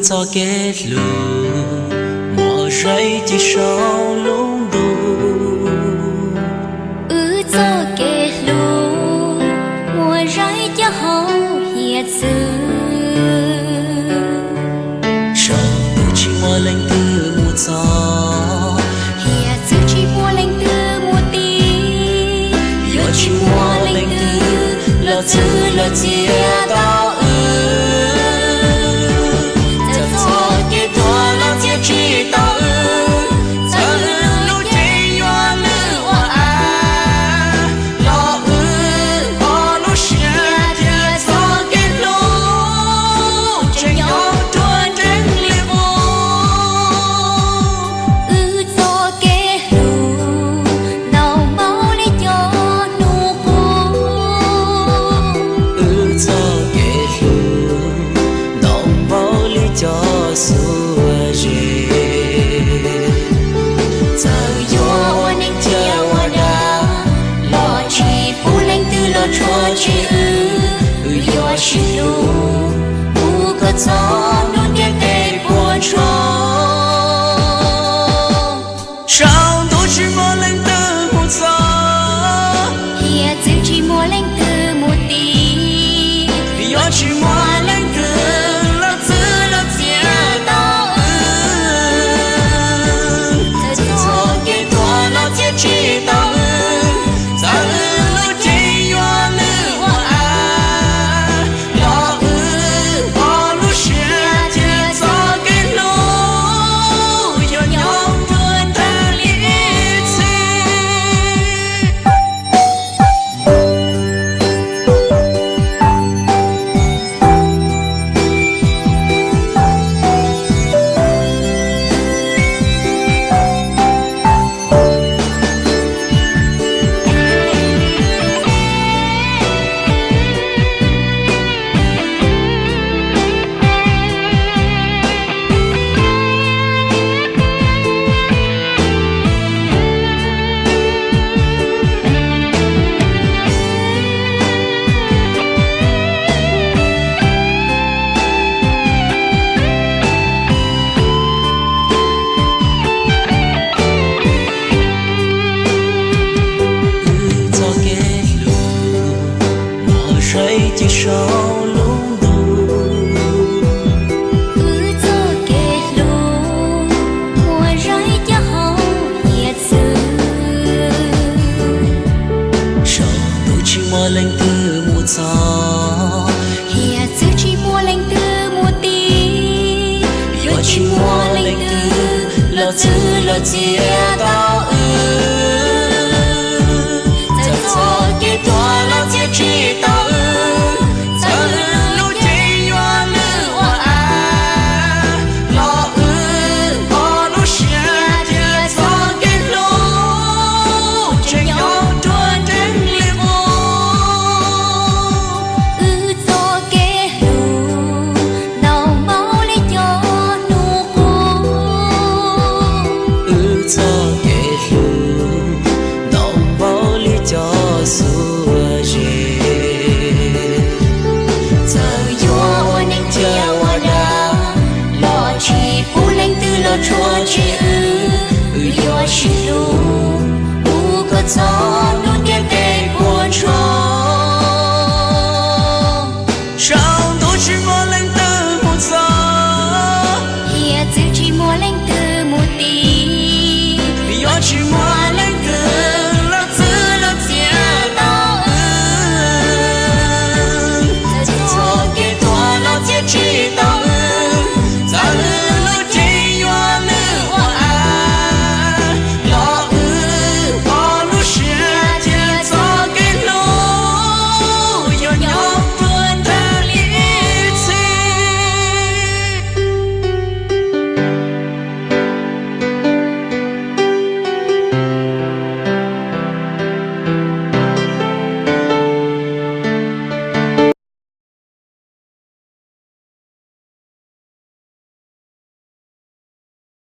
Txoj kev hlub muaj zeej ci saum lub ntuj. Wb txoj kev hlub muaj zeej ci hauv hiav txwv. Saum ntuj tsis muaj leej twg mus txog, hiav txwv tsis muaj leej twg mus tiv. Yuav tsis muaj leej twg los txwv los txiav tau wb. Txawm txoj kev tuag los txiav tsis tau wb, txawm wb lub cev yuav lwj ua av, los wb ho lub siab thiab txoj kev hlub tseem nyob ruaj nrees li qub. Wb txoj kev hlub ntau npaum li cov hnub qub. Wb txoj kev hlub ntau npaum li cov xuab zeb. Txawm yuav ua neeg thiab ua dag, los tsis pub leej twg los tshua tseg wb. Wb yuav sib hlub mus kom txog hnub ntiaj teb puas tsuaj. Saum ntuj tsis muaj leej twg mus txog, hiav txwv tsis muaj leej twg mus tiv. Yuav tsis muaj leej twg los txwv los txiav tau wb. Txawm txoj kev tuag los txiav tsis tau wb, txawm wb lub cev yuav lwj ua av, los wb ho lub siab thiab txoj kev hlub yuav nyob ruaj nrees li ib txhis. Wb txoj kev hlub muaj zeej ci saum lub ntuj. Wb txoj kev hlub muaj zeej ci hauv hiav txwv. Saum ntuj tsis muaj leej twg mus txog, hiav txwv tsis muaj leej twg mus tiv. Yuav tsis muaj leej twg los txwv los txiav tau wb. Txawm txoj kev tuag los txiav tsis tau wb, txawm wb lub cev yuav lwj ua av, los wb ho lub siab thiab txoj kev hlub tseem nyob ruaj nrees li qub. Wb txoj kev hlub ntau npaum li cov hnub qub. Wb txoj kev hlub ntau npaum li cov xuab zeb. Txawm yuav ua neeg thiab ua dag, los tsis pub leej twg los tshua tseg wb. Wb yuav sib hlub mus kom txog hnub ntiaj teb puas tsuaj. Saum ntuj tsis muaj leej twg mus txog, hiav txwv tsis muaj leej twg mus tiv. Yuav tsis muaj